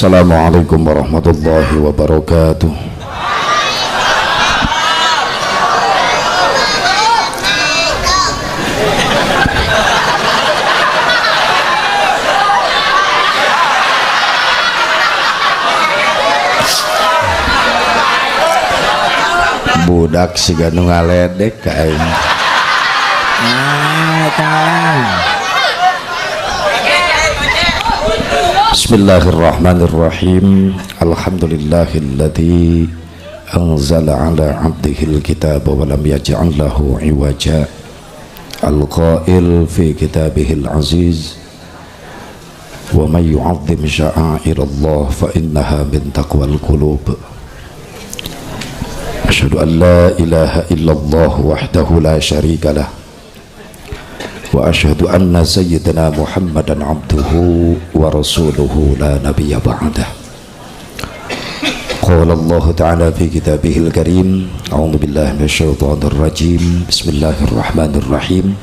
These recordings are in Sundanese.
Assalamualaikum warahmatullahi wabarakatuh. Budak siga nu ngaledek ka aing. Bismillahirrahmanirrahim. Alhamdulillahilladzi anzala ala 'abdihil kitaba wa lam yaj'al lahu 'iwaja. Al-qail fi kitabihil aziz, wa may yu'azzim sya'airallah fa innaha min taqwal qulub. Asyhadu an la ilaha illallah wahdahu la syarika lah, wa asyhadu anna sayyidina Muhammadan abduhu wa rasuluhu la nabiyya ba'dah. Qala Allah ta'ala fi kitabihil karim, a'udzu billahi minasyaitonir rajim, bismillahirrahmanirrahim.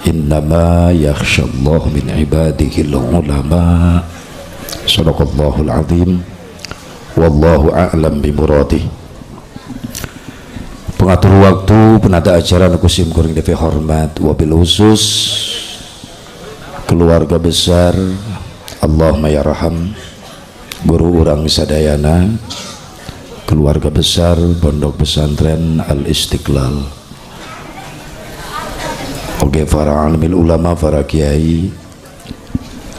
Innama yakhshallahu min ibadihil ulama. Shadaqallahul azim. Wallahu a'lam bimuradih. Pengatur waktu, penata acara nu kusim kuring devi hormat, wabil khusus keluarga besar Allahumma yarham, guru urang sadayana, keluarga besar Pondok Pesantren Al Istiqlal, oge para alimil ulama, para kiai,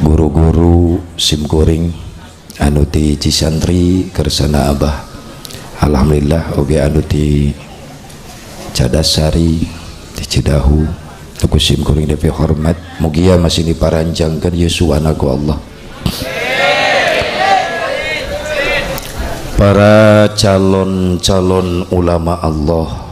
guru-guru simkuring anu ti Cisantri kersana Abah, alhamdulillah oge anu ti Cadasari di Cidahu, aku sim kuring devi hormat, mugia masih diparanjangkan Yesuana ku Allah. Para calon-calon ulama Allah,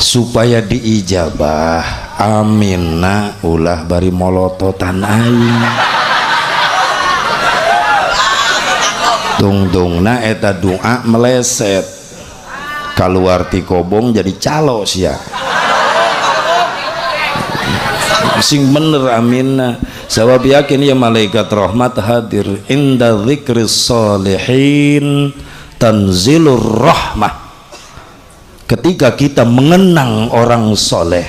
supaya diijabah aminna ulah bari molototan aing tungtungna eta doa meleset kaluar ti kobong jadi calo sia sing bener aminna sabab yakin ya malaikat rahmat hadir inda dzikris solihin tanzilur rahmah. Ketika kita mengenang orang soleh,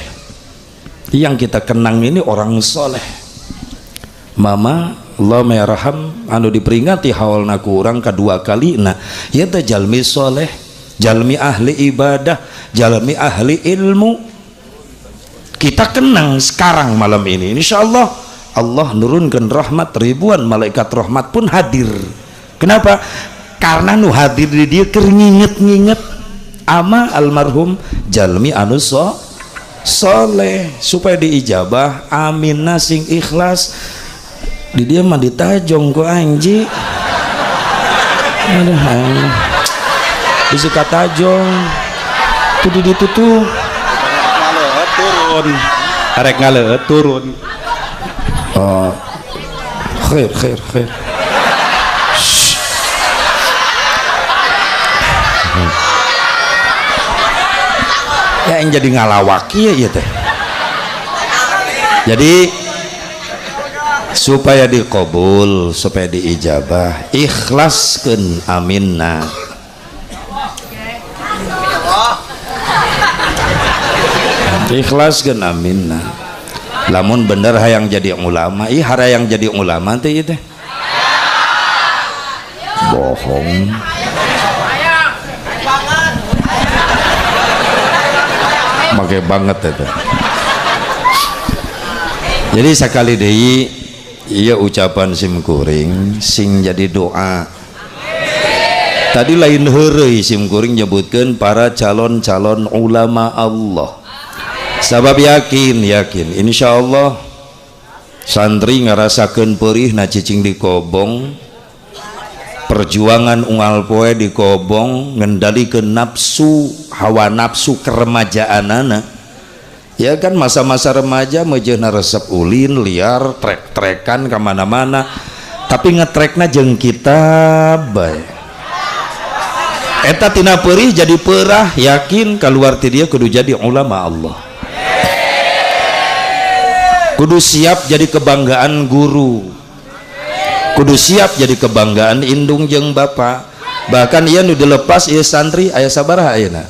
yang kita kenang ini orang soleh. Mama Allah meraham anu diperingati haulna ku urang kedua kali nah ya teh jalmi soleh, jalmi ahli ibadah, jalmi ahli ilmu. Kita kenang sekarang malam ini, insyaallah Allah nurunkan rahmat, ribuan malaikat rahmat pun hadir. Kenapa? Karena nu hadir di dia keur nginget-nginget ama almarhum jalmi anu soleh, supaya diijabah aminna sing ikhlas. Di dia mah ditajong ku anji, aduh bisa katajong tuh di ditu tuh turun arek ngaleut turun. Oh, khair khair khair. Ya yang jadi ngalawaki ya teh. Jadi supaya dikabul, supaya diijabah, ikhlaskeun aminna. Ikhlaskeun aminna. Lamun bener hayang jadi ulama, ih harayang jadi ulama teh ieu teh. Bohong. Make banget itu. Jadi sekali deui ieu ucapan sim kuring sing jadi doa. Tadi lain heureuy sim kuring nyebutkeun para calon-calon ulama Allah. Sabab yakin yakin insyaallah santri ngarasakeun perih na cicing di kobong, perjuangan unggal poe di kobong ngendalikeun nafsu, hawa nafsu keremajaanana. Ya kan masa-masa remaja meujeuna resep ulin, liar, trek-trekan kemana-mana. Tapi ngetrekna jeung kitab bae. Eta tina perih jadi perah, yakin keluar ti dia kudu jadi ulama Allah. Kudu siap jadi kebanggaan guru. Kudu siap jadi kebanggaan indung jeung bapak. Bahkan ieu nu dilepas ieu santri aya sabaraha ayeuna?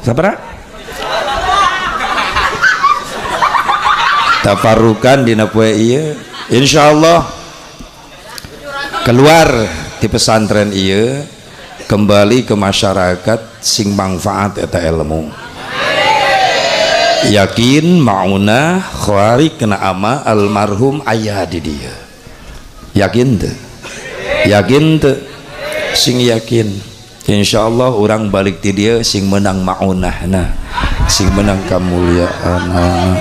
Sabaraha? Tafarukan dina poe ieu insyaallah keluar di pesantren ieu kembali ke masyarakat sing manfaat eta ilmu. Yakin maunah khawarik kena ama almarhum ayah di dia. Yakin teu? Yakin teu? Sing yakin. Insyaallah orang balik ti dia sing menang maunahna, sing menang kamuliaanna.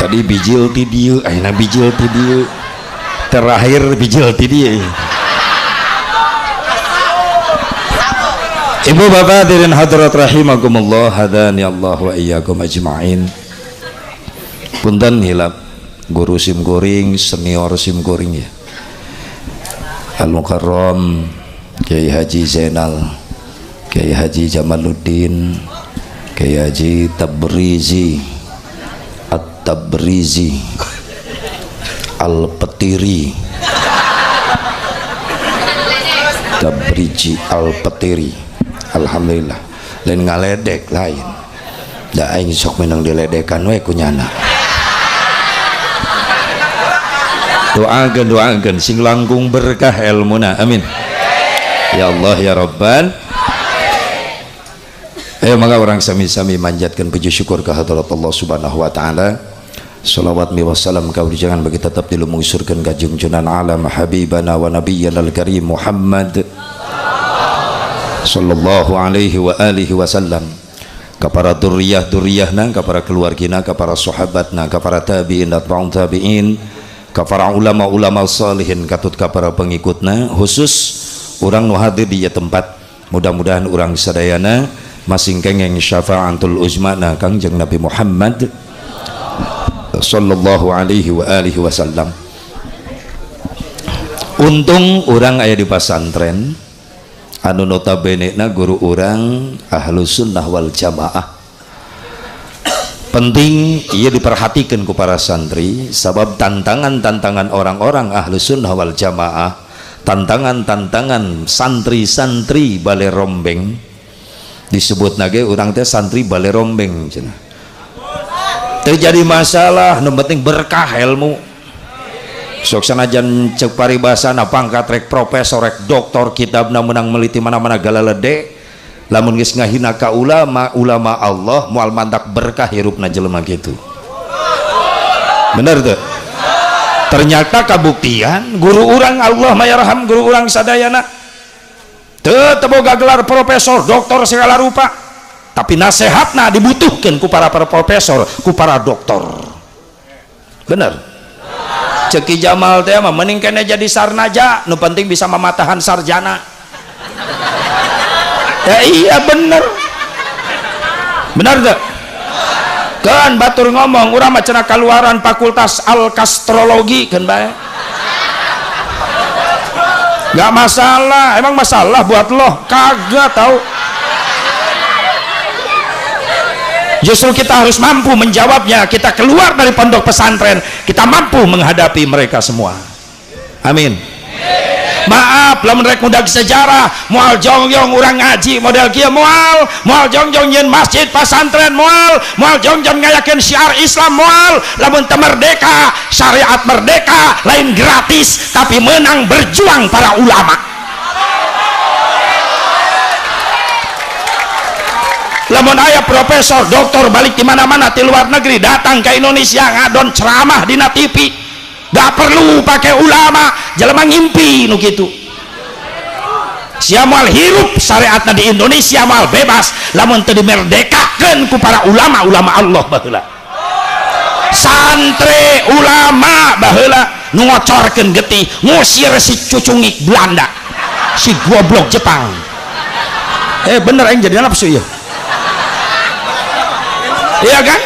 Tadi bijil ti dieu, ayeuna bijil ti dieu, terakhir bijil ti dieu. Ibu bapak hadirin hadirat rahimakumullah, hadani Allah wa iyyakum ajma'in. Punten hilap guru sim goring, senior sim goring ya. Al Mukarram Kiai Haji Zainal, Kiai Haji Jamaluddin, Kiai Haji Tabrizi, At-Tabrizi, Al-Petiri, Tabrizi Al-Petiri. Alhamdulillah lain ngaledek lain da aing sok menang diledekan we ku nyana. Doakeun doakeun sing langkung berkah ilmuna, amin ya Allah ya Rabban. Ayo maka orang sami-sami manjatkan puji syukur ke hadirat Allah Subhanahu wa taala. Salawat mi wassalam kau jangan bagi tetap dilumung surga kajungjunan alam habibana wa nabiyyana al-karim Muhammad sallallahu alaihi wa alihi wasallam, kepada duriyah-duriyahna, kepada keluargina, kepada sahabatna, kepada tabi'in atba'un tabi'in, kepada ulama-ulama salihin, katut kepada pengikutna, khusus orang nu hadir di tempat. Mudah-mudahan orang sadayana masing kengeng syafa'atul uzmana Kangjeng Nabi Muhammad sallallahu alaihi wa alihi wasallam. Untung orang aya di pasantren anu notabene na guru orang ahlus sunnah wal jamaah. Penting ia diperhatikan ku para santri, sebab tantangan-tantangan orang-orang ahlus sunnah wal jamaah, tantangan-tantangan santri-santri bale rombeng, disebut nage orang teh santri bale rombeng cenah. Terjadi masalah, nu penting berkah ilmu. Sok sanajan cek paribasana pangkat rek profesor rek doktor kitabna menang meliti mana-mana galalede, lamun geus ngahina ka ulama, ulama Allah moal mantak berkah hirupna jelema kitu. Bener teu? Ternyata kabuktian guru urang Allah mayarham guru urang sadayana teu teu boga gelar profesor doktor segala rupa, tapi nasehatna dibutuhkeun ku para profesor, ku para doktor. Bener? Ceki Jamal teh mah mending kene jadi sarnaja, nu penting bisa mematahan sarjana. Ya iya bener. Bener teu? Kan batur ngomong urang mah cenah kaluaran fakultas alkastrologi kan bae. Gak masalah, emang masalah buat lo? Kagak tahu. Justru kita harus mampu menjawabnya. Kita keluar dari pondok pesantren, kita mampu menghadapi mereka semua. Amin. Maaf, lamun rek mudag sejarah, moal jongjong urang ngaji model kieu moal, moal jongjong nyeun masjid pesantren moal, moal jongjong ngayakeun syiar Islam moal, lamun teu merdeka, syariat merdeka lain gratis, tapi menang berjuang para ulama. Lamun aya profesor, doktor balik di mana-mana di luar negeri datang ke Indonesia ngadon ceramah dina TV, gak perlu pakai ulama, jelema ngimpi nu kitu. Sia moal hirup syariatna di Indonesia moal bebas lamun teu dimerdekakeun ku para ulama-ulama Allah baheula. Santri ulama baheula nu ngocorkeun getih ngusir si cucungik Belanda. Si goblok Jepang. Bener aing jadi nafsu ya. Iya kan?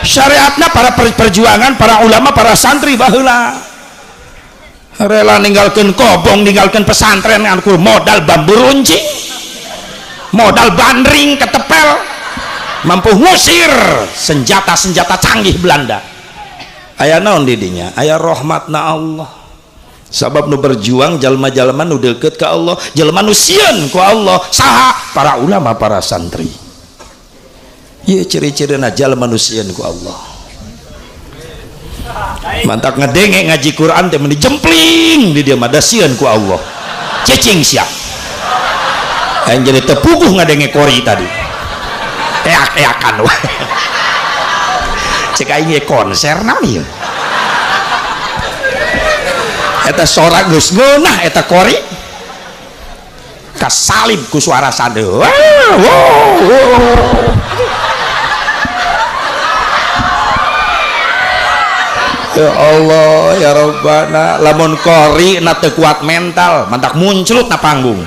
Syariatna para perjuangan para ulama, para santri baheula. Rela ninggalkeun kobong, ninggalkeun pesantren ngan modal bambu runcing, modal bandring ketepel, mampu ngusir senjata-senjata canggih Belanda. Aya naon di dinya? Aya rahmatna Allah. Sabab nu berjuang jalma-jalma nu deukeut ka Allah, jalma nu sieun ku Allah, saha? Para ulama, para santri. Ieu ciri-cirina jalma nu sieun ku Allah. Mantak ngedenge ngaji Quran teh meni jempling di dieu mah da sieun ku Allah. Cicing sia. Aing jadi teu puguh ngadenge kori tadi. Eak-eakan wae. Cek aing ye konser naon ieu. Eta sora geus ngeunah eta kori. Kasalib ku suara sandeu. Ya Allah ya Rabbana, lamun kori na teu kuat mental, mantak munclut na panggung.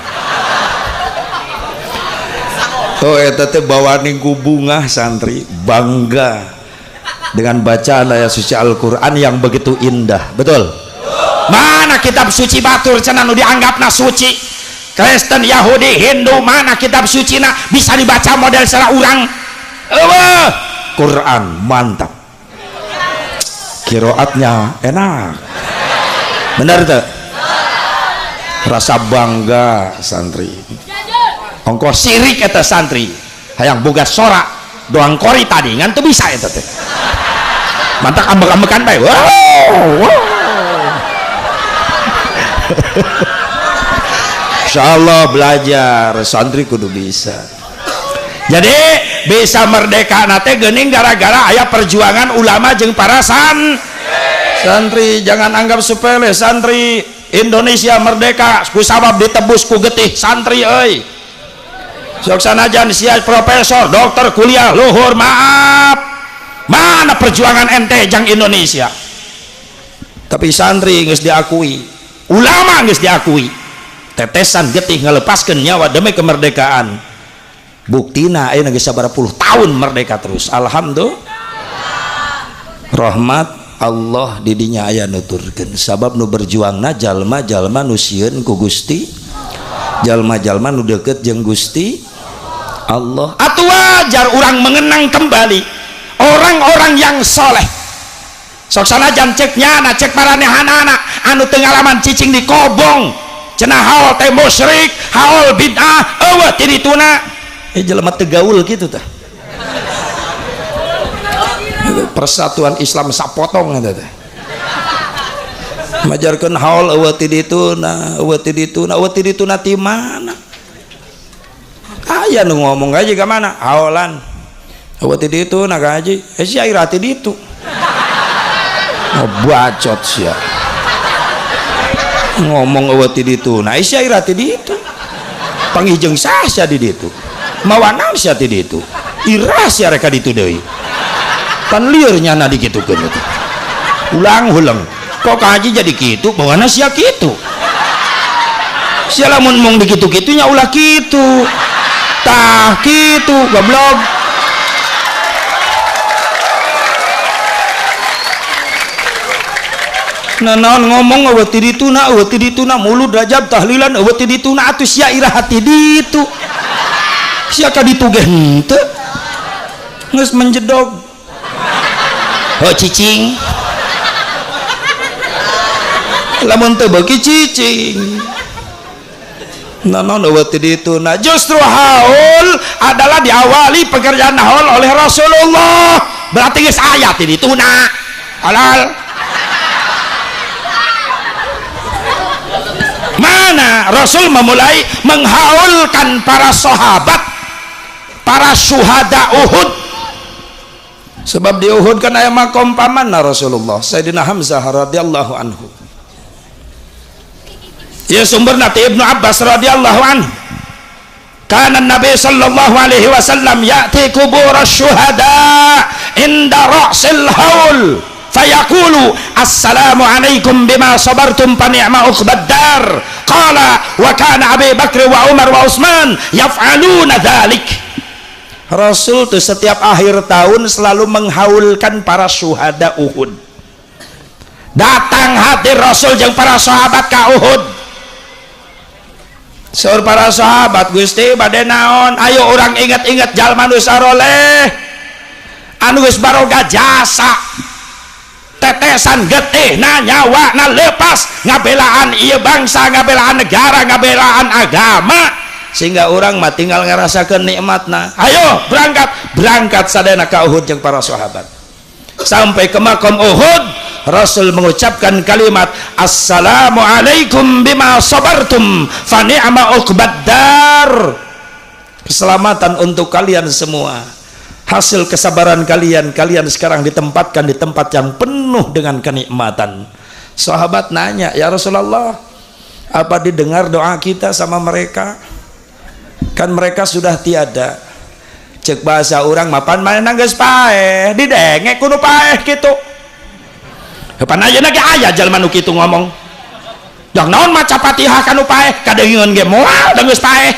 Oh eta teh bawaning ku bungah santri, bangga dengan bacaan ayat suci Al-Qur'an yang begitu indah. Betul? Mana kitab suci batur cenah nu dianggapna suci? Kristen, Yahudi, Hindu, mana kitab sucina bisa dibaca model secara urang? Eueuh, Quran mantap. Kiroatnya enak. Benar tuh? Rasa bangga santri. Ongkoh sirik eta santri. Hayang boga sora doang kori tadi ngan teu bisa eta teh. Mantak ambek-ambekan bae. Wow, wow. Insyaallah belajar santri kudu bisa. Jadi bisa merdeka nate geuning gara-gara aya perjuangan ulama jeung para santri. Jangan anggap sepele santri. Indonesia merdeka ku sabab ditebus ku getih santri euy. Sok sanajan sia profesor, dokter, kuliah luhur, maaf. Mana perjuangan ente jang Indonesia? Tapi santri geus diakui, ulama geus diakui. Tetesan getih ngalepaskeun nyawa demi kemerdekaan. Buktina ayeuna geus sabaraha puluh tahun merdeka terus. Alhamdulillah. Rahmat Allah didinya aya nuturkeun. Sabab nu berjuangna jalma-jalma nu sieun ku Gusti, jalma-jalma nu deukeut jeung Gusti Allah. Atuh wajar urang mengenang kembali orang-orang yang soleh. Sok sanajan cek nyana cek maranehanana anu teu ngalaman cicing di kobong, cenah haol teh musyrik, haol bid'ah, eueuh ti dituna. Jelema teu gaul kitu tah. Persatuan Islam sapotong eta teh. Majarkeun haol eueuh ti dituna, eueuh ti dituna, eueuh ti dituna ti mana? Aya nu ngomong aja ka mana? Haolan. Eueuh ti dituna ka haji. Eh sia ira ti ditu. Ngebacot sia. Ngomong eueuh ti dituna, sia ira ti ditu. Panggih jeung saha sia di ditu? Mawa naon sia ti ditu? Ira sia rek ka ditu deui. Pan lieur nyana dikitukeun teh. Ulang huleng. Kok ka haji jadi kitu? Bawana sia kitu. Sia lamun mong dikitu-kitu nya ulah kitu. Tah kitu goblok. Nah naon ngomong eueuh ti dituna, eueuh ti dituna, mulud rajab tahlilan eueuh ti dituna atuh sia iraha ti ditu. Sia ka ditu ge henteu. Geus menjedog. Ho cicing. Lamun teu beuki cicing. Nah naon eueuh ti dituna. Justru haul adalah diawali pekerjaan haul oleh Rasulullah. Berarti geus aya ti dituna. Halal. Mana Rasul memulai menghaulkan para sahabat, para syuhada Uhud. Sebab di Uhud kan aya makom pamanna Rasulullah Sayyidina Hamzah radhiyallahu anhu. Ya sumberna ti Ibnu Abbas radhiyallahu anhu. Kana Nabi sallallahu alaihi wasallam ya'ti kubur syuhada inda ra'sil haul fayaqulu assalamualaikum bima sabartum fa ni'ma uqbad dar. Qala wa kana Abi Bakr wa Umar wa Utsman yaf'aluna dzalik. Rasul tuh setiap akhir tahun selalu menghaulkan para syuhada Uhud. Datang hadir Rasul jeung para sahabat ka Uhud. Saur para sahabat, Gusti bade naon? Ayo urang ingat-ingat jalma nu saroleh, anu geus baroga jasa, tetesan getih na nyawa na lepas ngabelaan ieu bangsa, ngabelaan negara, ngabelaan agama, sehingga orang mah tinggal ngerasakeun nikmatna. Ayo berangkat, berangkat sadayana ka Uhud jeung para sahabat. Sampai ke makam Uhud, Rasul mengucapkan kalimat assalamualaikum bima sabartum fa ni'ma uqbad dar. Keselamatan untuk kalian semua, hasil kesabaran kalian, kalian sekarang ditempatkan di tempat yang penuh dengan kenikmatan. Sahabat nanya, ya Rasulullah, apa didengar doa kita sama mereka? Kan mereka sudah tiada. Cek bahasa orang mapan mana geus paeh, didenge kudu paeh kitu. Kapan ayeuna ge aya jalma nu kitu ngomong. Jang naon maca Fatihah kanu paeh, kadengeun ge moal da geus paeh.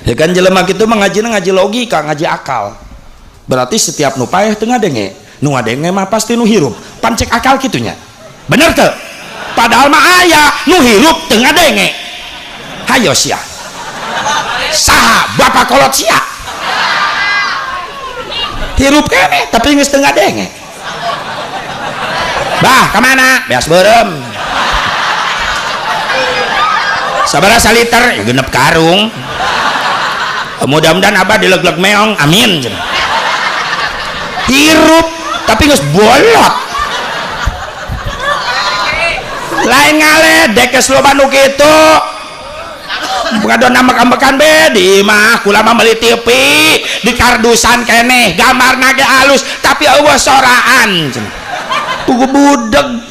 Ya kan jelema kitu mah ngajina ngaji logika, ngaji akal. Berarti setiap nu paeh teu ngadenge, nu ngadenge mah pasti nu hirup. Pan cek akal kitunya. Bener teu? Padahal mah aya nu hirup teu ngadenge. Hayo sia. Saha bapak kolot sia? Hirup keneh tapi geus teu ngadenge. Bah, kemana? Beas beureum. Sabaraha saliter? Ya genep karung. Mudah-mudahan abah dileg-leg meong, amin. Hirup tapi geus bolot. Lain ngaledek geus loba nu kitu. Ngadon ambek-ambekan be di imah kula mah meuli TV di kardusan keneh gambarna ge alus tapi eueuh soraan. Pugu budeg.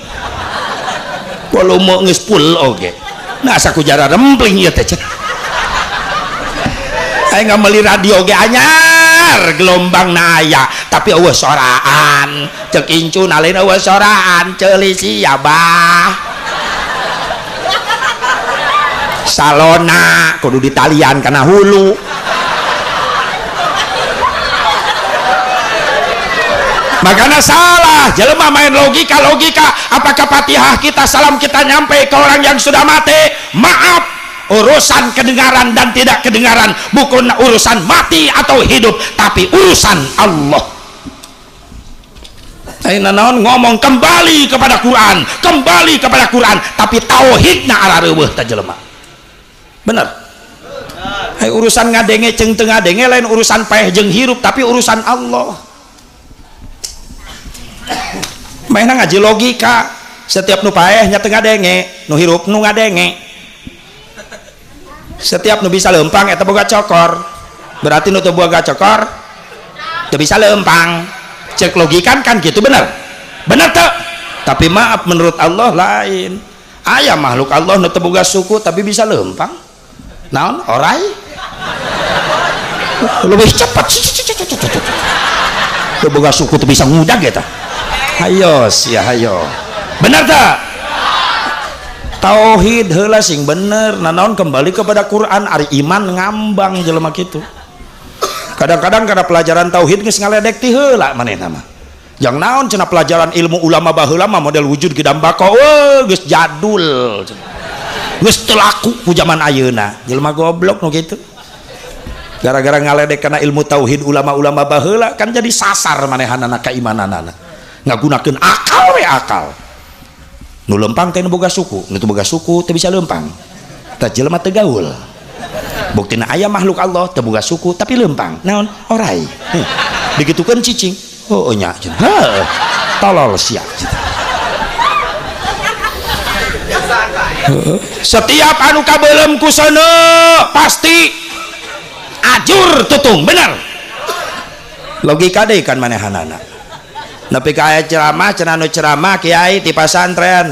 Volume geus full oge. Nah asa ku jara rempling ieu teh. Aing meuli radio ge anyar gelombang na aya tapi eueuh soraan. Ceuk incuna lain eueuh soraan ceuli sia bah. Salona kudu ditalian kana hulu. Makanya salah jelema main logika. Apakah Fatihah kita, salam kita nyampe ke orang yang sudah mati? Maaf, urusan kedengaran dan tidak kedengaran bukan urusan mati atau hidup, tapi urusan Allah. Ayeuna naon ngomong kembali kepada Quran, kembali kepada Quran, tapi tauhidna arareuweuh tah jelema. Bener? Hai urusan ngadenge jeung teu ngadenge lain urusan paeh jeung hirup, tapi urusan Allah. Mainna ngaji logika, setiap nu paeh nya teu ngadenge, nu hirup nu ngadenge. Setiap nu bisa leumpang eta boga cokor, berarti nu teu boga cokor teu bisa leumpang. Cek logikan kan gitu, bener? Bener teu? Tapi maaf, menurut Allah lain. Aya makhluk Allah nu teu boga suku tapi bisa leumpang. Naon? Orai? Lebih cepat. Teu boga suku teu bisa ngudag eta. Hayo sia hayo. Bener teu? Tauhid heula sing bener. Nanaon kembali kepada Quran, ari iman ngambang jelema kitu. Kadang-kadang kana pelajaran tauhid geus ngaledek ti heula manehna mah. Jang naon cenah pelajaran ilmu ulama baheula mah model wujud gedam bako, weuh geus jadul. Geus teu laku ku zaman ayeuna. Jelema goblok nu kitu. Gara-gara ngaledek kana ilmu tauhid ulama-ulama baheula kan jadi sasar manehanana kaimananana. Ngagunakeun akal we akal. Nu lempang teh nu boga suku, nu teu boga suku teu bisa lempang. Tah jelema teu gaul. Buktina aya makhluk Allah teu boga suku tapi lempang. Naon? Orai. Digitukeun cicing. Oh nya cenah. Heuh. Tolol sia. Setiap anu kabeuleum ku seuneu pasti ajur tutung, bener. Logika deui kan manehanana. Nepi ka aya ceramah cenah nu ceramah kiai ti pasantren.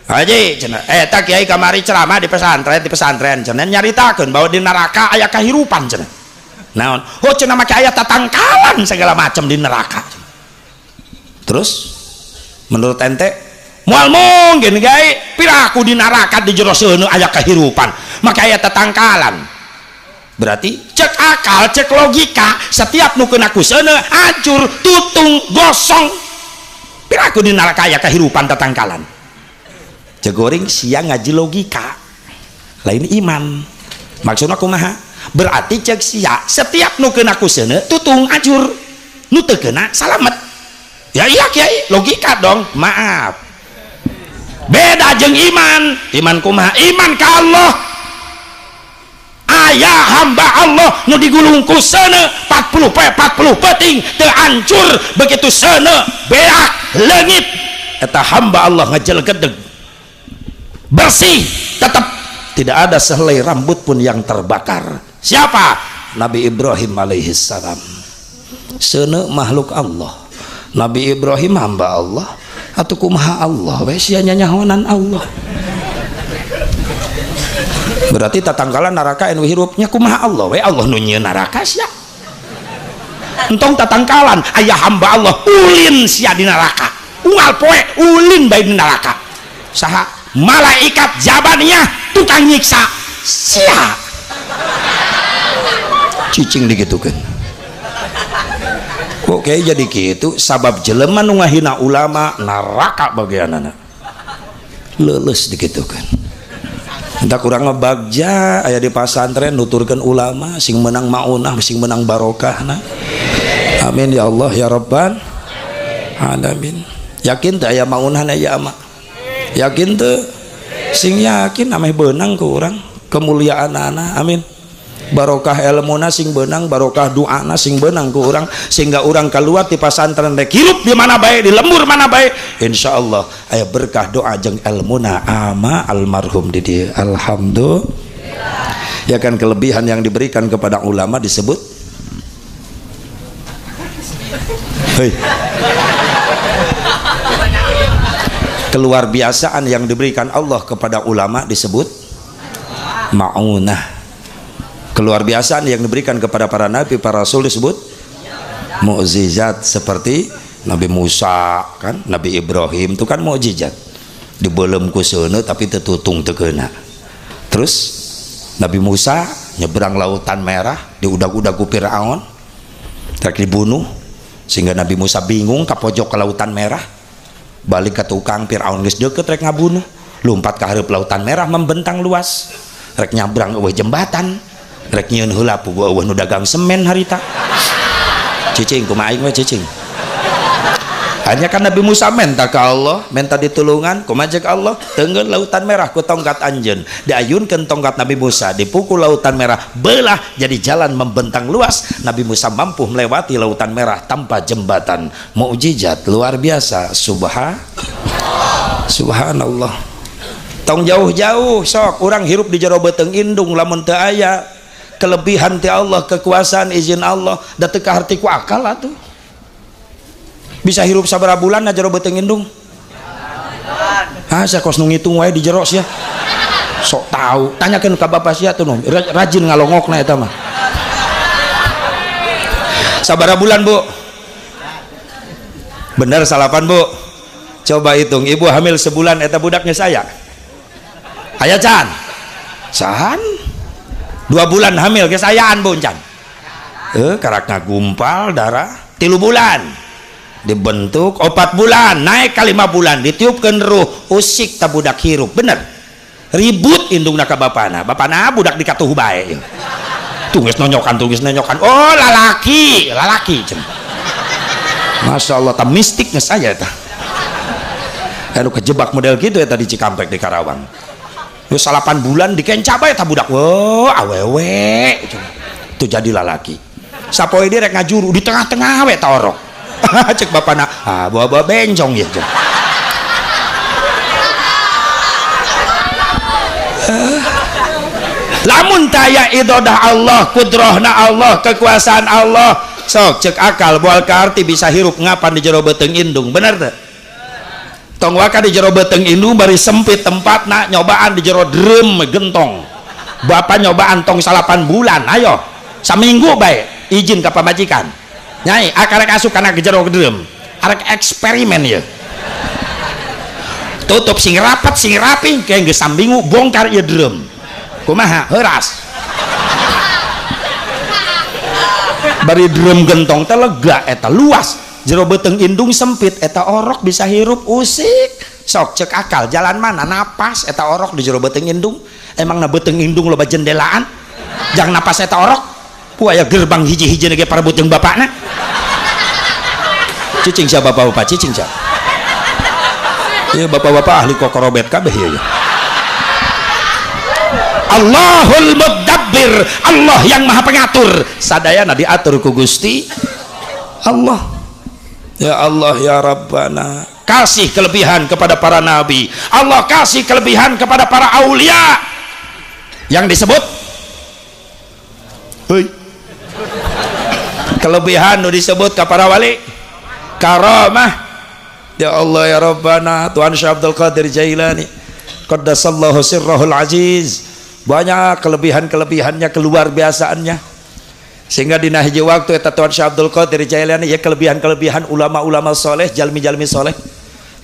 Haji cenah eta kiai kamari ceramah di pesantren cenah nyaritakeun bahwa di neraka aya kahirupan cenah. Naon? Oh cenah make aya tatangkalan segala macam di neraka. Terus Menurut ente moal mungkin kiai, piraku di neraka di jero seuneu aya kehirupan, maka aya tetangkalan. Berarti cek akal, cek logika, setiap nu kena ku seuneu hancur, tutung, gosong. Piraku di neraka aya kehirupan tetangkalan. Cegoring siang ngaji logika, lain iman. Maksudna kumaha? Berarti cek sia setiap nu kena ku seuneu tutung hancur, nu teu kena salamet. Ya iya kiai, logika dong. Maaf, beda jeung iman. Iman kumaha? Iman ka Allah. Aya hamba Allah nu digulung ku seuneu 40 poe 40 peuting teu hancur, begitu seuneu beak leungit eta hamba Allah ngajelgedeg bersih, tetap tidak ada sehelai rambut pun yang terbakar. Siapa? Nabi Ibrahim alaihissalam. Seuneu makhluk Allah, Nabi Ibrahim hamba Allah, atau kumaha Allah we sia nyanyahonan Allah. Berarti tatangkalan neraka anu hirupnya kumaha Allah we, Allah nu nyieun neraka sia. Entong tatangkalan aya hamba Allah ulin sia di neraka, unggal poe ulin bae di neraka. Saha? Malaikat jabaniyah tukang nyiksa sia. Cicing digitukeun. Kok kayak jadi gitu? Sabab jelema nu ngahina ulama neraka bagianana. Leuleus digitukeun. Entah kurang ngebagja aya di pasantren nuturkeun ulama sing menang maunah sing menang barokahna. Amin ya Allah ya Rabbal alamin. Yakin teu aya maunahna ya ama? Yakin teu? Sing yakin ameh beunang ku urang kemuliaanana. Amin. Barokah ilmuna sing benang, barokah doana sing benang ku urang, sehingga urang keluar di pasantren rek hirup di mana bae, di lembur mana bae, insyaallah aya berkah doa jeung ilmuna ama almarhum di dieu. Alhamdulillah. Ya kan, kelebihan yang diberikan kepada ulama disebut hei, keluar biasaan yang diberikan Allah kepada ulama disebut maunah. Keluar biasaan yang diberikan kepada para nabi, para rasul disebut mukjizat, seperti Nabi Musa kan, Nabi Ibrahim itu kan mukjizat. Dibelem ku seuneu tapi teu tutung teu keuna. Terus Nabi Musa nyebrang lautan merah, diudag-udag ku Firaun, rek dibunuh, sehingga Nabi Musa bingung ka pojok ke lautan merah. Balik ke tukang Firaun geus deukeut rek ngabunuh, lompat ka hareup lautan merah membentang luas, rek nyabrang eueuh jembatan. Rek nyieun heula puguh eueuh nu dagang semen harita. Cicing kumaha aing we cicing. Hanya kan Nabi Musa minta ke Allah, minta ditulungan, kumaha jeung Allah, teunggeun lautan merah ku tongkat anjeun. Diayunkeun tongkat Nabi Musa, dipukul lautan merah, belah jadi jalan membentang luas. Nabi Musa mampu melewati lautan merah tanpa jembatan. Mukjizat luar biasa. Subhanallah. Tong jauh-jauh sok urang hirup di jero beuteung indung lamun teu aya kelebihan ti Allah, kekuasaan izin Allah, da teu kaharti ku akal atuh. Bisa hirup sabaraha bulan na jero beuteung indung? Ah, sia kos nu ngitung wae di jero sia. Sok tahu, tanyakeun ka bapa sia tuh nu rajin ngalongokna eta mah. Sabaraha bulan, Bu? Bener salapan, Bu? Coba hitung, ibu hamil sebulan eta budaknya saya. Aya can? Can? 2 bulan hamil geus ayaan Bu can. Karak ngagumpal darah 3 bulan dibentuk, 4 bulan naik ke 5 bulan ditiupkeun ruh, usik ta budak hirup. Bener. Ribut indungna ka bapana, bapana budak dikatuh bae. Tungges nonyokan, tungges nonyokan. Oh, lalaki, lalaki cenah. Masya Allah, ta mistik geus aya eta. Anu kejebak model gitu eta di Cikampek di Karawang. Geus 8 bulan dikenca bae ta budak. Wah, awewe itu jadi lalaki. Sapoe dia rek ngajuru di tengah-tengah we ta orok. Cek bapana, ah bawa-bawa bencong ya. Lamun taya idodah Allah, kudrohna Allah, kekuasaan Allah, sok cek akal moal kaarti bisa hirup ngapan di jero beuteung indung, bener teu? Tong waka di jero beuteung indung bari sempit tempatna, nyobaan di jero drum gentong. Bapak nyobaan tong 8 bulan, ayo saminggu bae izin ka pamajikan. Nyai akarek asup kana jero drum, arek eksperimen ya. Tutup sing rapat sing rapi kayak geus sambingu bongkar ieu drum. Kumaha? Heuras. Bari drum gentong teh lega eta luas. Jero beuteung indung sempit eta orok bisa hirup usik. Sok cek akal jalan mana napas eta orok di jero beuteung indung. Emang na beuteung indung loba jendelaan? Jangan napas eta orok. Ku aya gerbang hiji-hiji ge parebut jeung bapakna. Cicing sia bapak-bapak, cicing sia. Ieu bapak-bapak ahli kokorobet kabeh ieu. Allahul Mudabbir, Allah yang Maha Pengatur. Sadayana diatur ku Gusti Allah. Ya Allah ya Rabbana, kasih kelebihan kepada para nabi. Allah kasih kelebihan kepada para aulia. Yang disebut hei. Kelebihan nu disebut ke para wali karamah. Ya Allah ya Rabbana, Tuhan Syekh Abdul Qadir Jailani qaddasallahu sirrahul aziz, banyak kelebihan-kelebihannya, keluar biasaannya, sehingga dina hiji waktu eta Tuhan Syekh Abdul Qadir Jailani ya kelebihan-kelebihan ulama-ulama soleh, jalmi-jalmi soleh,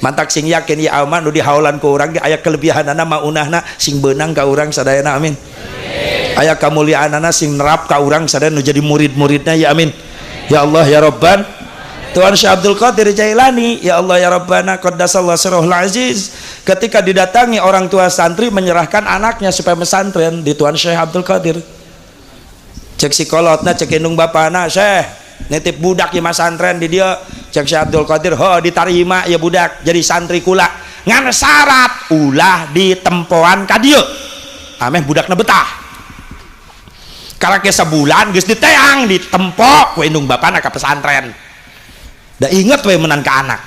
mantak sing yakin ya aman nu dihaulan ku urang ge aya kelebihanana maunahna sing beunang ka urang sadayana, amin. Aya kamuliaanana sing nerap ka urang sadayana nu jadi murid-muridna, ya amin. Ya Allah ya Rabban. Tuhan Syekh Abdul Qadir Jailani, ya Allah ya Rabbana qaddasallahu sirrahul aziz, ketika didatangi orang tua santri menyerahkan anaknya supaya mesantren di Tuhan Syekh Abdul Qadir. Cek psikologna, cek indung bapana, Syekh nitip budak ya masantren di dia. Cek Syekh Abdul Qadir, ho ditarima ya budak jadi santri kula, ngan syarat ulah ditempoan ka dieu ameh budakna betah. Karake sebulan geus diteang ditempo ku indung bapana ka pesantren. Da inget we menan ka anak.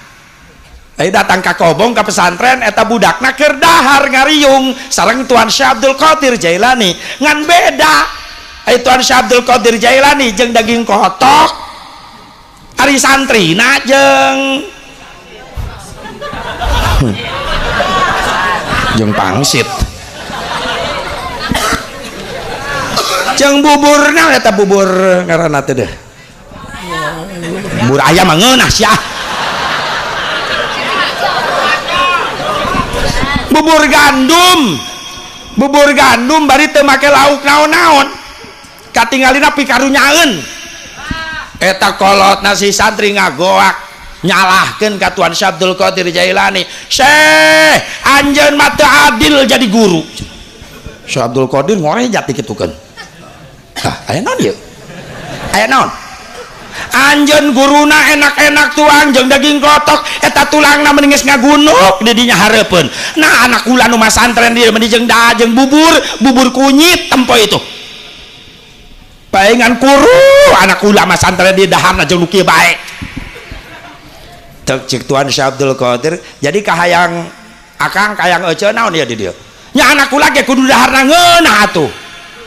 Ayo datang ka kobong ka pesantren eta budakna keur dahar ngariung sareng Tuan Syekh Abdul Qadir Jailani, ngan beda. Ayo Tuan Syekh Abdul Qadir Jailani jeung daging kotok, ari santrina jeung jeung pangsit. Jeung buburna eta bubur ngaranna teh deh. Bubur ayam mah ngeunah sia. Bubur gandum. Bubur gandum bari teu make lauk naon-naon. Katingalina pikarunyaeun. Eta kolot nasi santri ngagoak nyalahkeun ka Tuan Syekh Abdul Qadir Jailani. Syekh, anjeun mah teu adil jadi guru. Syekh Abdul Qadir ngorejat dikitukeun. Tah, aya naon ieu? Aya naon? Anjeun guruna enak-enak tuang jeung daging kotok eta tulangna mending geus ngagunuk di dinya hareupeun. Nah anak kula nu masantren dieu mending jeung jeung bubur, bubur kunyit tempo itu. Paengan kuru anak kula masantren dieu daharna jeung nu kieu bae. Cek Tuan Syekh Abdul Qadir, jadi kahayang akang kahayang ece naon ieu di dieu? Nya anak kula ge kudu daharna ngeunah atuh.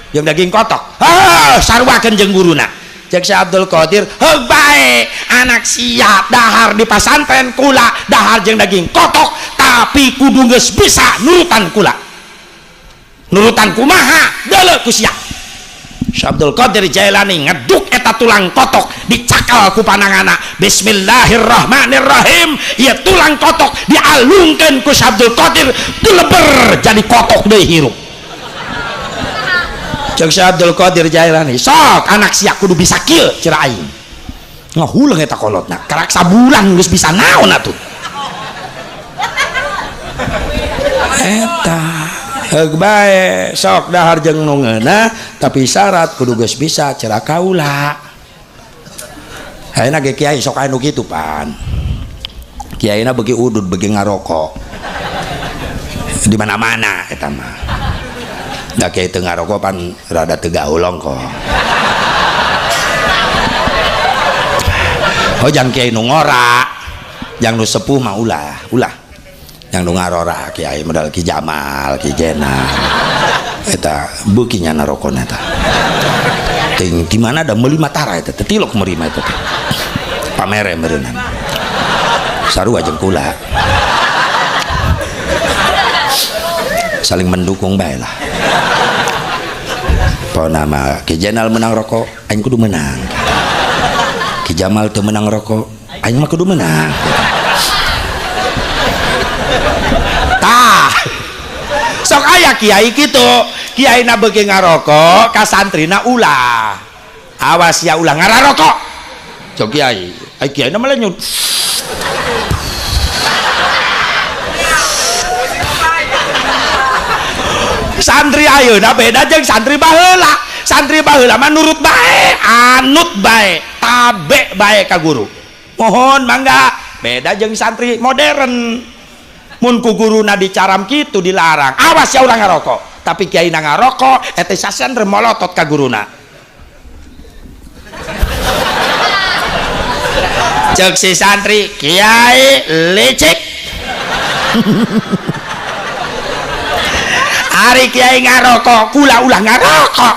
Jeung daging kotok. Heuh, sarwakeun jeung guruna. Cek Syekh Abdul Qadir, heug bae anak siap dahar di pasantren kula dahar jeung daging kotok, tapi kudu geus bisa nurutan kula. Nurutan kumaha? Deuleu ku sia. Syekh Abdul Qadir Jailani ngeduk eta tulang kotok dicakal ku panangana. Bismillahirrahmanirrahim. Ieu tulang kotok dialungkeun ku Syekh Abdul Qadir, geleber jadi kotok deui hirup. Cek Syekh Abdul Qadir Jailani, sok anak sia kudu bisa kieu cira aing. Ngahuleng eta kolotna, karak sabulan geus bisa naon atuh. Eta heug bae, sok dahar jeung nu ngeunah, tapi syarat kudu geus bisa cira kaula. Ayeuna ge kiai sok aya nu kitu pan. Kiaina beuki udud beuki ngarokok. Di mana-mana eta mah. Da kiai teu ngarokok pan rada teu gaul ongkoh. Oh jang kiai nu ngora, jang nu sepuh mah ulah, ulah. Jang nu ngarora kiai modal Ki Jamal, Ki Jenal. Eta beuki nya narokona eta. Ting di mana da meuli matara eta teh tilok meuli mah eta teh. Pamere meureunana. Sarua jeung kula. Saling mendukung bae lah. Pokona mah Ki Jenal menang rokok, aing kudu menang. Ki Jamal teu menang rokok, aing mah kudu menang. Aya kiai kitu, kiaina beuki ngarokok, ka santrina ulah. Awas ya ulah ngararokok. Cok kiai, ai kiaina melenyut. Santri ayeuna beda jeung santri baheula. Santri baheula mah nurut bae, anut bae, tabe bae ka guru. Mohon mangga, beda jeung santri modern. Mun ku guruna dicaram kitu dilarang, awas ya urang ngarokok. Tapi kiai na ngarokok, eta sasantri molotot ka guruna. Ceuk si santri, kiai licik. Ari kiai ngarokok, kula ulah ngarokok.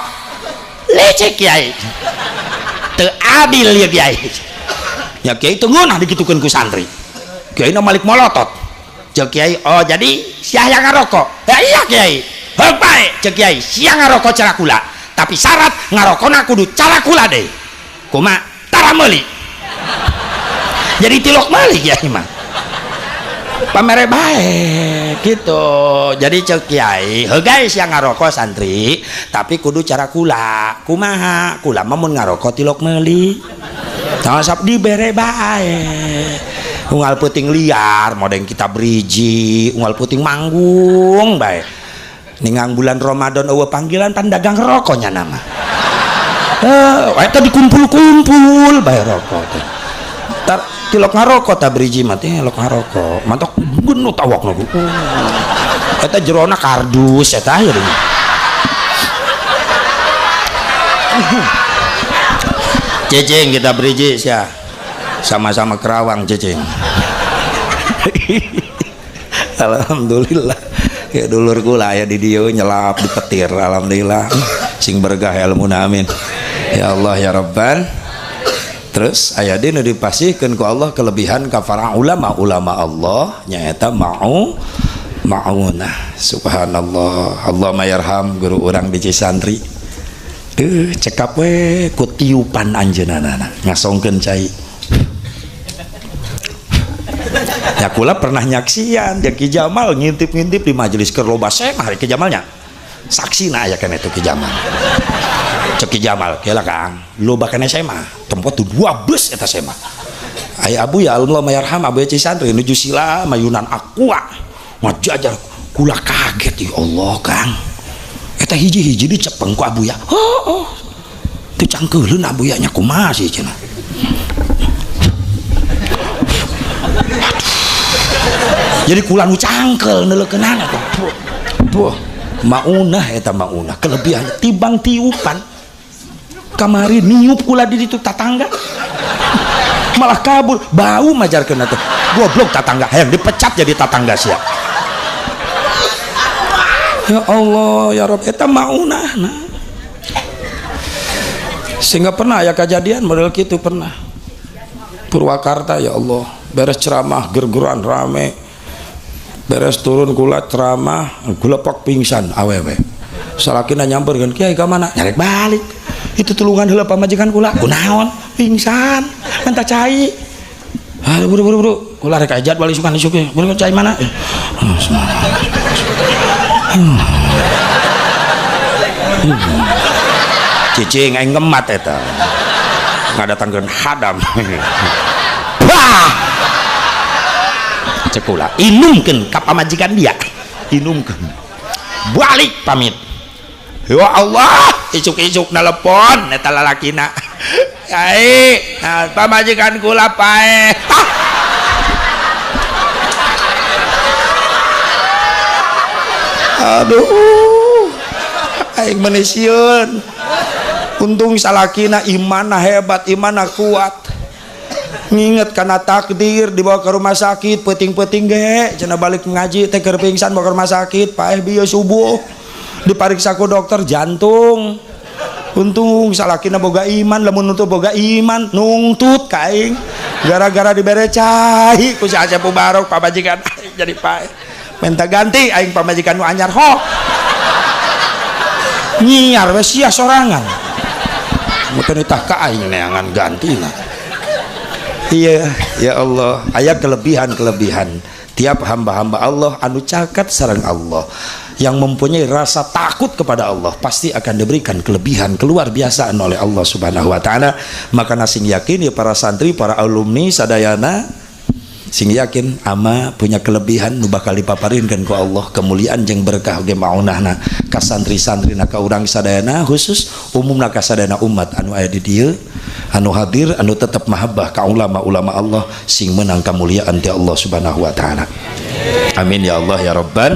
Licik kiai. Teu adil ya kiai. Ya kiai teu ngeunah dikitukeun ku santri. Kiai na malik molotot. Cek kiai, oh jadi sia yang ngarokok. Ya iya kiai. Heuk bae cek kiai, sia ngarokok cara kula. Tapi syarat ngarokona kudu cara kula deui. Kumaha? Tara meuli. Jadi tilok meuli kiai mah. Pamere bae gitu. Jadi cek kiai, heuh guys yang ngarokok santri, tapi kudu cara kula. Kumaha? Kula mah mun ngarokok tilok meuli. Tah sap dibere bae. Unggal peuting liar, modeng kita beriji, unggal peuting manggung bae. Ningang bulan Ramadan eueuh panggilan pan dagang rokoknya nama. Eta dikumpul-kumpul bae rokok teh. Tar tilok ngarokok ta beriji mah teh tilok ngarokok. Mantok genut awakna ku. Eta jerona kardus eta aya deui. Cecing kita beriji sia. Sama-sama Kerawang cecing. Alhamdulillah. Ya dulur kula aya di dieu nyelap di petir alhamdulillah. Sing berkah ilmuna amin. Ya Allah ya Rabban. Terus aya deui nu dipasihkeun ku Allah kelebihan ka para ulama-ulama Allah nyaeta maunah. Subhanallah. Allahumma yarham guru urang di Cisantri. Cekap we ku tiupan anjeunna ngasongkeun cai. Ya kula pernah nyaksian jeung Ki Jamal ngintip-ngintip di majelis keur loba semah Ki Jamalnya. Saksina aya keneh tuh Ki Jamal. Cek Ki Jamal, "Kela Kang, loba keneh semah, tempat tuh dua bus eta semah." Aya Abu ya Allah mayarham Abu Cisantri nuju sila mayunan aqua. Ngajajar kula kaget ya Allah Kang. Eta hiji-hiji dicepeng ku Abu ya. Oh, oh. Teu cangkeuleun Abu ya nya kumaha sih cenah. Jadi kula nu cangkel neuleukeunana teh. Tuh, maunah eta maunah kelebihan tibang tiupan. Kamari niup kula di ditu tatangga. Malah kabur, bau majarkeun teh. Goblok tatangga, hayang dipecat jadi tatangga sia. Ya Allah, ya Rabb, eta maunah nah. Sehingga pernah ya kejadian model kitu pernah. Purwakarta ya Allah, beres ceramah gergeran rame. Beres turun kula ceramah, gulepak pingsan awewe. Salakina nyamperkeun, "Kiai ka mana?" Nyarek balik. Itu tulungan heula pamajikan kula. Kunaon? Pingsan. Minta cai. Aduh buru-buru. Kula rek jadwal isukan isuk. Buru cai mana? Cicing aing ngemat eta. Ngadatangkeun hadam. Wah. Cek kula, inumkeun ka pamajikan dia. Inumkeun. Balik pamit. Ya Allah, isuk-isuk nelepon eta lalakina. Ai, nah, pamajikan kula paeh. Aduh. Aing meuni sieun. Untung salakina imanna hebat, imanna kuat. Nginget karena takdir dibawa ke rumah sakit peuting-peuting ge cenah balik ngaji teh keur pingsan bawa ke rumah sakit paeh bieu subuh dipariksa ku dokter jantung. Untung salakina boga iman, lamun nuntut boga iman nungtut ka aing gara-gara dibere cai ku si Asep Mubarok pamajikan aing jadi paeh minta ganti aing pamajikan nu anyar ho nyiar we sia sorangan mun teu nitah ka aing neangan gantina. Iya, ya Allah, aya kelebihan-kelebihan tiap hamba-hamba Allah anu cakat sareng Allah, yang mempunyai rasa takut kepada Allah pasti akan diberikan kelebihan keluar biasaan oleh Allah Subhanahu wa taala. Maka sing yakin ya para santri, para alumni sadayana, sing yakin ama punya kelebihan nu bakal dipaparinkeun ku Allah, kemuliaan jeung berkah ge maunahna ka santri-santrina, ka urang sadayana, khusus umumna ka sadayana umat anu aya di dieu, anu hadir, anu tetap mahabbah ka ulama-ulama Allah, sing menang kemuliaan ti Allah Subhanahu wa taala. Amin ya Allah ya Rabban.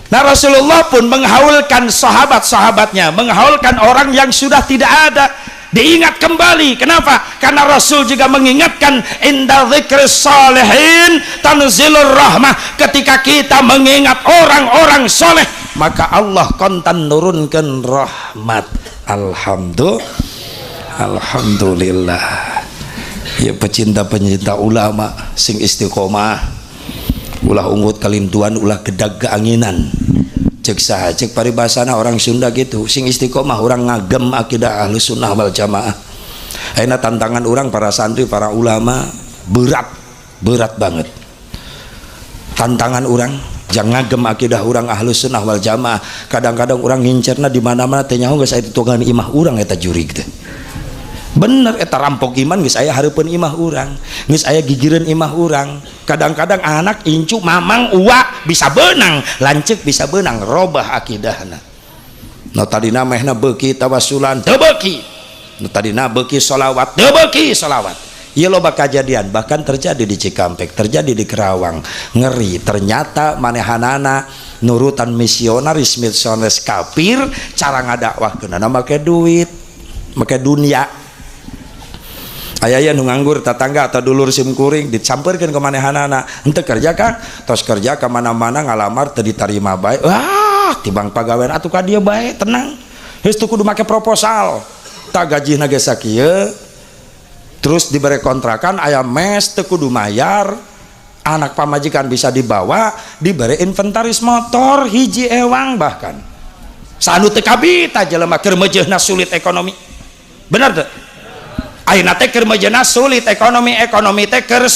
Nah, Rasulullah pun menghaulkan sahabat-sahabatnya, menghaulkan orang yang sudah tidak ada, diingat kembali. Kenapa? Karena Rasul juga mengingatkan inda dzikris salihin tanzilur rahmah. Ketika kita mengingat orang-orang soleh, maka Allah kontan nurunkan rahmat. Alhamdulillah. Ya pecinta-pecinta ulama sing istiqomah, ulah unggut kalintuan, ulah gedag keanginan. Cek saha, cek paribasana orang Sunda gitu, sing istiqomah orang ngagem akidah Ahlus Sunnah wal Jamaah. Ayeuna tantangan orang para santri, para ulama berat, berat banget. Tantangan orang jangan ngagem akidah orang Ahlus Sunnah wal Jamaah. Kadang-kadang orang ngincerna di mana-mana teh nyaho geus aya tutugan imah urang eta jurig teh. Bener eta rampok iman geus aya hareupeun imah urang, geus aya gigireun imah urang. Kadang-kadang anak incu mamang uwa bisa benang, lanceuk bisa benang robah akidahna. Nu tadina mehna beuki tawassulan teu beuki. Nu tadina beuki sholawat teu beuki sholawat. Ieu loba kajadian, bahkan terjadi di Cikampek, terjadi di Kerawang. Ngeri, ternyata manehanana nurutan misionaris misionaris kafir, cara ngadakwahkeunana make duit, make dunia. Aya nu nganggur tetangga atau dulur sim kuring dicamperkeun ke manehanana, henteu kerja Kang, tos kerja ka mana-mana ngalamar teu ditarima bae. Wah, tibang pagawean atuh ka dieu bae tenang. Geus teu kudu make proposal. Tak gajihna ge sakieu. Terus diberi kontrakan aya mes teu kudu mayar. Anak pamajikan bisa dibawa, diberi inventaris motor hiji ewang bahkan. Sanu teu kabita jelema keur meujeuhna sulit ekonomi. Bener teu? Ayeuna teh keur meujeuhna sulit ekonomi, ekonomi teh keur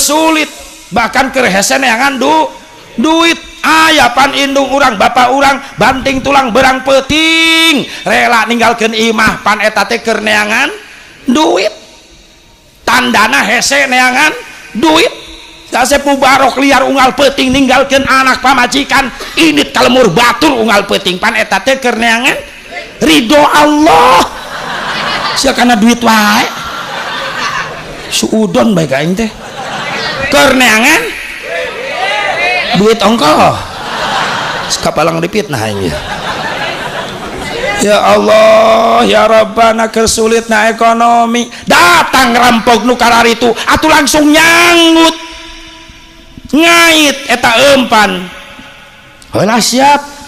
sulit, bahkan keur hese neangan duit. Aya pan indung urang, bapak urang banting tulang berang peuting, rela ninggalkeun imah pan eta teh keur neangan duit. Tandana hese neangan duit. Dasep pubarok liar unggal peuting ninggalkeun anak pamajikan, init ka lemur batur unggal peuting pan eta teh keur neangan ridho Allah. Sia kana duit wae. Suudon bae ka aing teh. Keur neangan duit ongkoh. Kapalang dipitnah aing. Ya Allah, ya Rabbana, keur sulitna ekonomi, datang rampok nu kararitu atuh langsung nyanggut. Ngait eta empan. Heulah siap.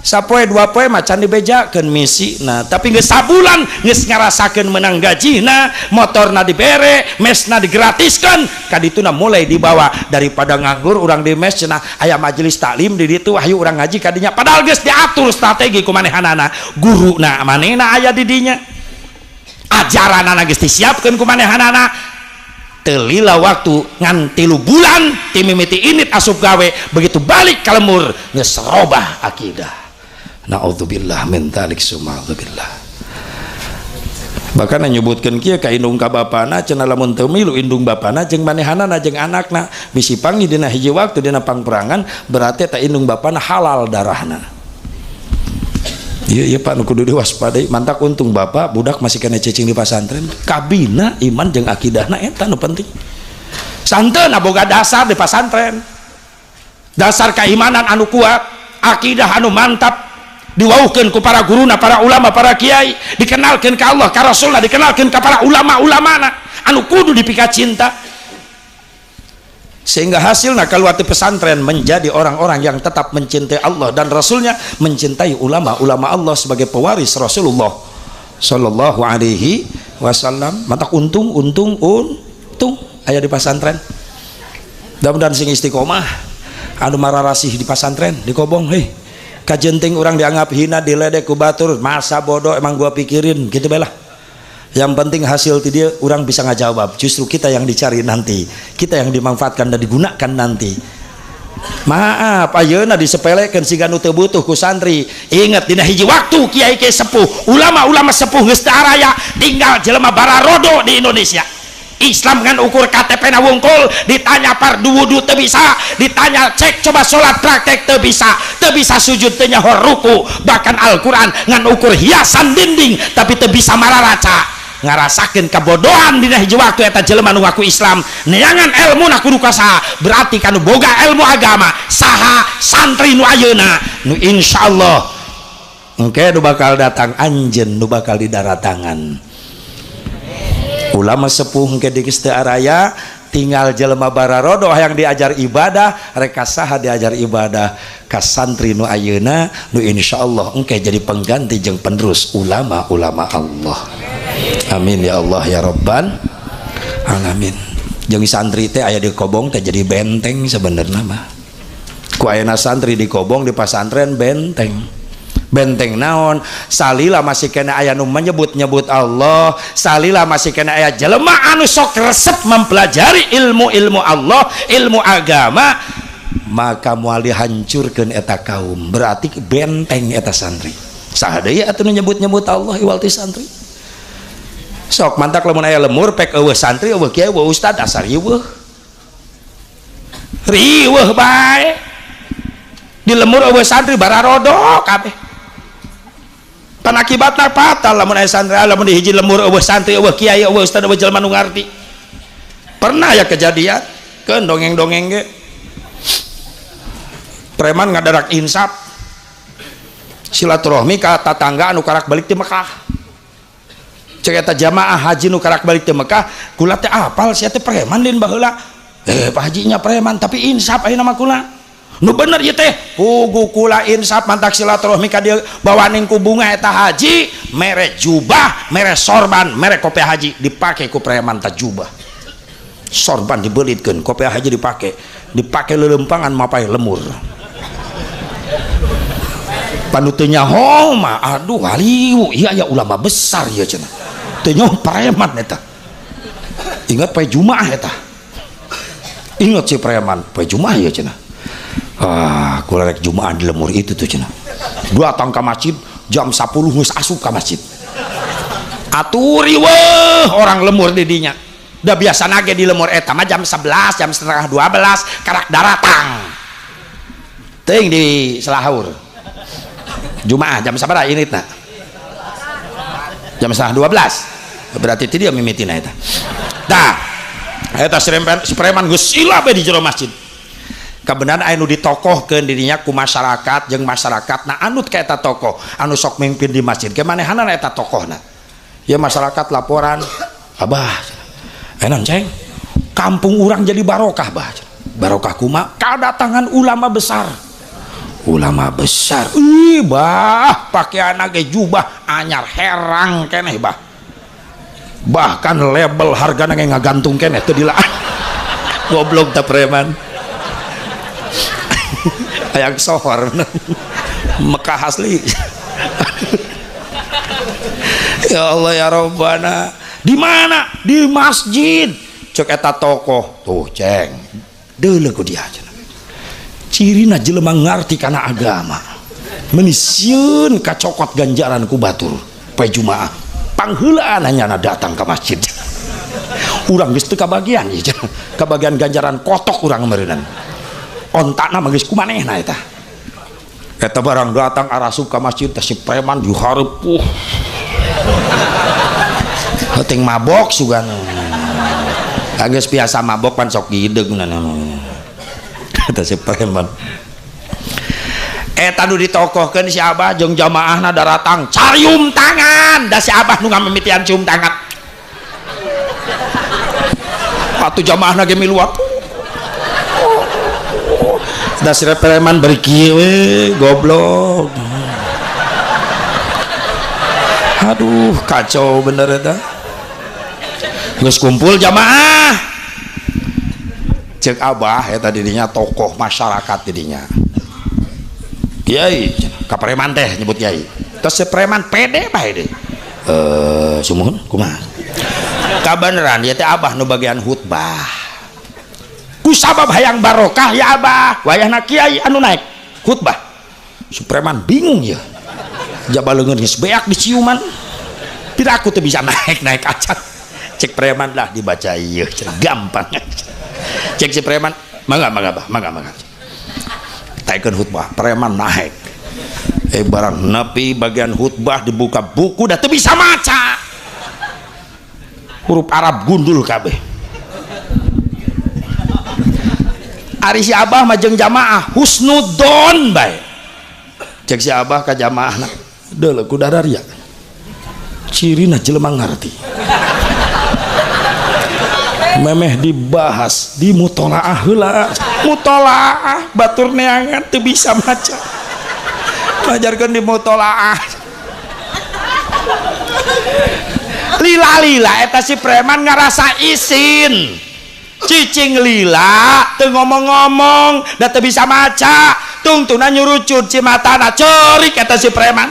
Sapoe dua poe macan dibejakeun misina, tapi geus sabulan geus ngarasakeun menang gajina, motorna dibere, mesna digratiskeun, kadituna mulai dibawa daripada nganggur urang di mes cenah aya majelis taklim di ditu hayu urang ngaji kadinya, padahal geus diatur strategi ku manehanana, guruna manehna aya di dinya, ajaranana geus disiapkeun ku manehanana. Telila waktu ngan 3 bulan timimiti init asup gawe, begitu balik ka lemur geus robah akidah. Na'udzubillah min dzalik suma'udzubillah. Bahkan nyebutkeun kieu ka indung ka bapana cenah lamun teu milu indung bapana jeung manehanana jeung anakna bisi panggih dina hiji waktu dina pangperangan, berarti eta indung bapana halal darahna. Ieu ieu Pak nu kudu diwaspadai, mantak untung bapak budak masih kena cicing di pasantren, kabina iman jeung akidahna eta nu penting. Santeuna boga dasar di pasantren. Dasar keimanan anu kuat, akidah anu mantap, diwauhkeun ku para guruna, para ulama, para kiai, dikenalkeun ka Allah, ka Rasulna, dikenalkeun ka para ulama-ulamana anu kudu dipika cinta. Sehingga hasilnya keluar di pesantren menjadi orang-orang yang tetap mencintai Allah dan Rasulnya, mencintai ulama-ulama Allah sebagai pewaris Rasulullah Sallallahu Alaihi Wasallam. Mata untung, untung, untung aya di pesantren. Mudah-mudahan sing istiqomah anu mararasih di pesantren di Kobong, hei kajenting orang dianggap hina, diledek ku batur, masa bodoh emang gua pikirin gitu bae lah. Yang penting hasil ti dia orang bisa ngajawab. Justru kita yang dicari nanti, kita yang dimanfaatkan dan digunakan nanti. Maaf, ayeuna disepelekeun siga nu teu butuh ku santri. Ingat dina hiji waktu kiai kiai sepuh, ulama-ulama sepuh geus teu araya, tinggal jelema bararodo di Indonesia. Islam kan ukur KTP na wungkul, ditanya fardu wudu teu bisa, ditanya cek coba sholat praktek teu bisa, teu bisa sujud teu nyaho ruku, bahkan Al-Qur'an ngan ukur hiasan dinding tapi teu bisa mararaca. Ngarasakeun kebodohan dina hiji waktu eta jelema nu ngaku Islam, neangan ilmu na kudu ka saha? Berarti kanu boga ilmu agama saha? Santri nu ayeuna nu insyaallah engke nu bakal datang, anjeun nu bakal didaratangan. Ulama sepuh engke di geus teu araya, tinggal jelema bararodo yang diajar ibadah. Rek saha diajar ibadah? Ka santri nu ayeuna nu insyaallah engke jadi pengganti jeung penerus ulama-ulama Allah. Amin ya Allah ya Rabban alamin. Jeung santri teh aya di kobong teh jadi benteng sebenarnya mah. Ku ayeuna santri di kobong di pasantren benteng. Benteng naon? Salila masih kena aya nu menyebut-nyebut Allah, salila masih kena aya jelema anu sok resep mempelajari ilmu-ilmu Allah, ilmu agama, maka moal dihancurkeun eta kaum. Berarti benteng eta santri. Saha deui atuh nu nyebut-nyebut Allah iwal ti santri? Sok mantak lamun aya lemur pek eueuh santri, eueuh kiai, eueuh ustad, asar riweuh. Riweuh bae. Di lemur eueuh santri bararodo kabeh. Pan akibatna fatal lamun aya santri, lamun di hiji lemur eueuh santri, eueuh kiai, eueuh ustad, eueuh jelema nu ngarti. Pernah ya kejadian keun dongeng-dongeng ge. Preman ngadarak insaf. Silaturahmi ka tatangga anu karak balik ti Mekah. Cek eta jamaah haji nu karak balik ti Mekah, kula teh apal sia teh preman din baheula. Pak hajinya preman tapi insaf ayeuna mah kula. Nu bener ieu teh, pugu kula insaf mantak silaturahmi ka dieu bawaning ku bunga eta haji, mere jubah, mere sorban, mere kopiah haji dipake ku preman ta jubah. Sorban dibelitkeun, kopiah haji dipake, dipake leuleumpangan mapay lemur. Panu teu nyaho mah, aduh haliu, ieu aya ulama besar ieu cenah. Teu nyaho preman eta. Ingat poe Jumaah eta. Ingat si preman, poe Jumaah ieu cenah. Ah, kula rek Jumaah di lemur itu tuh cenah. Datang ka masjid jam 10 geus asup ka masjid. Atuh riweuh orang lemur di dinya. Da biasana ge di lemur eta mah jam 11, jam setengah 12 karak daratang. Teuing di Selahaur. Jumaah jam sabaraha initna? Jam setengah 12. Berarti ti dia mimitina eta. Tah, eta si preman geus sila bae di jero masjid. Kebenaran aya nu ditokohkeun dirinya ku masyarakat jeung masyarakat na anut ka eta tokoh anu sok mimpin di masjid. Ke manehanana eta tokohna. Ya masyarakat laporan, abah, enan ceng, kampung urang jadi barokah bah. Barokah kuma kadatangan ulama besar. Ulama besar, ih bah, pakaian ge jubah anyar herang keneh bah. Bahkan label hargana ge ngagantung keneh teu dilaan. Goblok ta preman. Hayang sohor Mekah asli. Ya Allah ya Rabbana. Di mana? Di masjid. Cek eta tokoh tuh ceng. Deuleu ku dia cenah. Cirina jelema ngarti kana agama. Meuni sieun kacokot ganjaran ku batur poe Jumaah. Pangheulaan nyana datang ka masjid. Urang geus teu kabagian ieu cenah. Kabagian ganjaran kotok urang meureunnan. Ontakna mah geus kumanehna eta. Eta barang datang arasup ka masjid teh si preman dihareup. Heuting mabok sugan. Geus biasa mabok pan sok gideug Eta si preman. Eta nu ditokohkeun si abah jeung jamaahna daratang carium tangan. Da si abah nu ngamimitian cium tangan. Atuh jamaahna ge miluat. Da si preman bari kieu we goblok. Aduh kacau bener eta. Geus kumpul jamaah. Cek abah eta dirinya tokoh masyarakat dirinya. Kiai ka preman teh nyebut kiai. Terus si preman pede bae deui. Sumuhun kumaha kabeneran ieu teh abah nu bagian khutbah ku sabab hayang barokah ya abah wayahna kiai anu naik khutbah. Si preman bingung ya, jaba leungeun geus beak diciuman, tidak aku tuh bisa naik acan. Cek preman lah dibaca ieu gampang. Cek si preman mangga mangga bah mangga mangga. Taikeun khutbah, preman naik. Barang nepi bagian khutbah dibuka buku dah teu bisa maca. Huruf Arab gundul kabeh. Ari si abah mah jeung jamaah husnudon bae. Cek si abah ka jamaahna, deuleu ku dararia. Cirina jelema ngarti. Memeh dibahas di mutolaah heula. Mutolaah batur neangan teu bisa maca. Ajarkeun di mutolaah. Lila-lila eta si preman ngarasa isin. Cicing lila teu ngomong-ngomong da teu bisa maca. Tungtuna nyurucut cimatana ceurik eta si preman.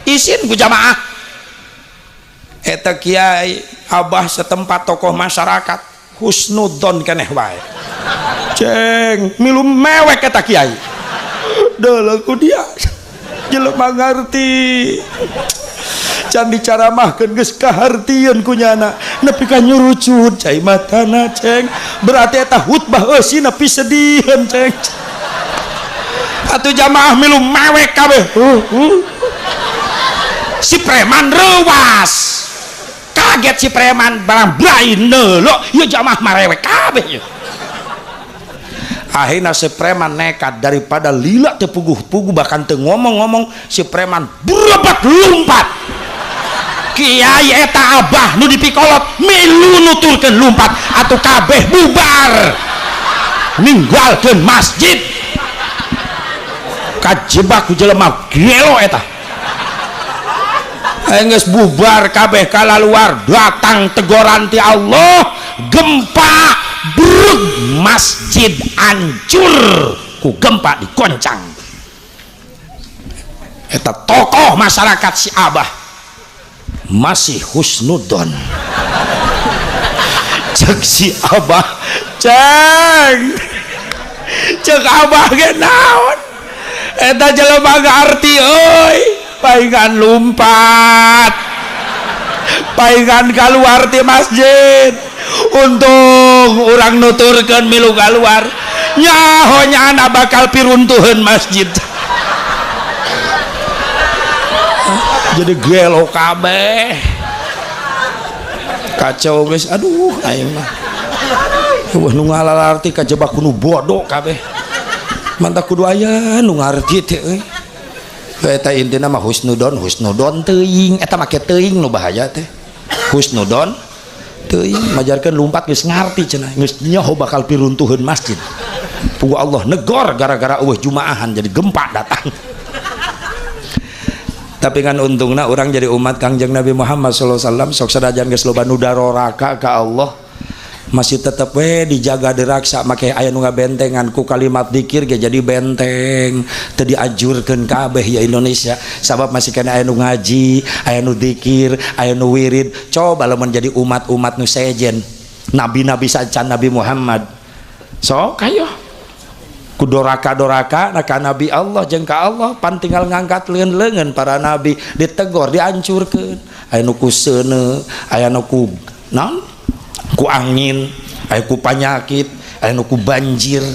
Isin ku jamaah. Eta kiai abah setempat tokoh masyarakat husnudon keneh wae. Ceng milu mewek eta kiai. Deuleu ku dia. Jelema ngarti. Can dicaramahkeun geus kahartieun ku nyana nepi ka nyurucut cai matana ceng. Berarti eta khutbah eusi nepi sedieun ceng. Atuh jamaah milu mewek kabeh. Si preman reuwas. Kaget si preman barang brai neuleuh ieu jamaah marewek kabeh ieu. Akhirna si preman nekat daripada lila teu puguh-puguh bahkan teu ngomong-ngomong si preman berebat lumpat. Kiai eta abah nu dipikolot milu nuturkeun lumpat atuh kabeh bubar ninggalkeun masjid. Kajebak ku jelema gelo eta. Geus bubar kabeh kalaluar datang tegoran ti Allah, gempa brug masjid hancur ku gempa dikoncang. Eta tokoh masyarakat si abah masih husnudon. Cek si abah ceng cek abah ge naon eta jelema ngarti euy, paingan lumpat paingan keluar ti masjid. Untung urang nuturkeun milu keluar nyaho nyana bakal piruntuheun masjid. Jadi gelo kabeh kacau guys. Aduh aing mah eueuh nu ngalalarti kajebak ku nu bodoh kabeh. Mantap kudu aya nu ngarti teh euy. Eta intina mah husnudon husnudon teuing eta make teuing nu bahaya teh. Husnudon teuing majarkeun lumpat geus ngarti cenah geus nyaho bakal piruntuheun masjid. Pugu Allah negor gara-gara eueuh jumaahan jadi gempa datang. Tapi kan untungna orang jadi umat Kangjeng Nabi Muhammad sallallahu alaihi wasallam sok sanajan geus loba nu daroraka ka Allah masih tetep we dijaga diraksa make aya nu ngabentengan ku kalimat dikir ge jadi benteng teu diajurkeun kabeh ya Indonesia sabab masih kana aya nu ngaji aya nu dikir aya nu wirid. Coba lamun jadi umat-umat nu sejen nabi-nabi sacan Nabi Muhammad sok kayo ku doraka-doraka ka nabi Allah jeung ka Allah pan tinggal ngangkat leungeun-leungeun para nabi ditegor dihancurkeun aya nu ku seuneu aya nu ku naon ku angin aya ku panyakit aya nu ku banjir.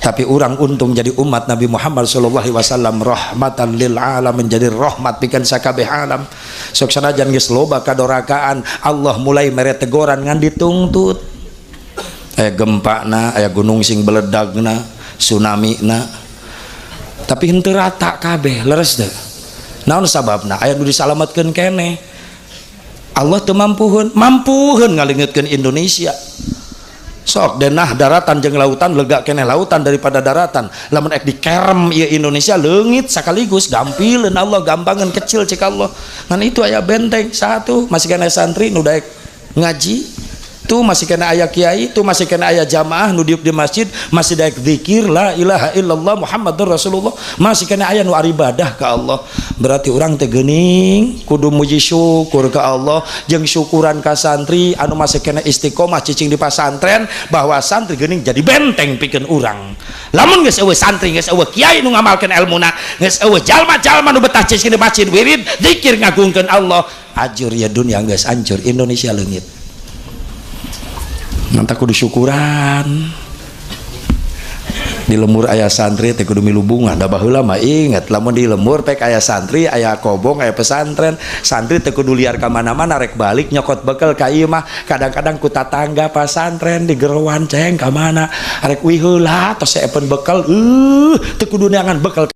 Tapi urang untung jadi umat Nabi Muhammad sallallahu alaihi wasallam rahmatan lil alam menjadi rahmat pikeun sakabeh alam. Sok sanajan geus loba kadorakaan Allah mulai mere tegoran ngan dituntut aya gempana aya gunung sing beledagna tsunami na tapi henteu rata kabeh leres teu naon sababna aya nu disalametkeun keneh Allah teu mampuheun mampuheun ngalingeutkeun Indonesia. Sok denah daratan jeung lautan lega keneh lautan daripada daratan lamun ek dikerem ieu Indonesia leungit sakaligus gampileun Allah gampangan kecil cek Allah ngan itu aya benteng satu masih keneh santri nu daek ngaji Tuh masih kena aya kiai, tuh masih kena aya jamaah nu diuk di masjid, masih daek zikir la ilaha illallah Muhammadur Rasulullah, masih kena aya nu ibadah ka Allah. Berarti urang teh geuning kudu muji syukur ka Allah jeung syukuran ka santri anu masih kena istiqomah cicing di pasantren, bahwa santri geuning jadi benteng pikeun urang. Lamun geus eueuh santri, geus eueuh kiai nu ngamalkeun elmuna, geus eueuh jalma-jalma nu betah cicing di masjid wirid zikir ngagungkeun Allah, ajur ya dunia geus hancur, Indonesia leungit. Nanti kudu syukuran di lembur aya santri teh kudu milu bunga. Da baheula mah inget lamun di lembur pek aya santri, aya kobong, aya pesantren, santri teh kudu liar ka mana-mana, rek balik nyokot bekel ka ieu mah kadang-kadang ku tatangga pasantren digeroan, "Ceng, ka mana?" "Arek uih heula, tos seepeun bekel." Teu kudu neangan bekel.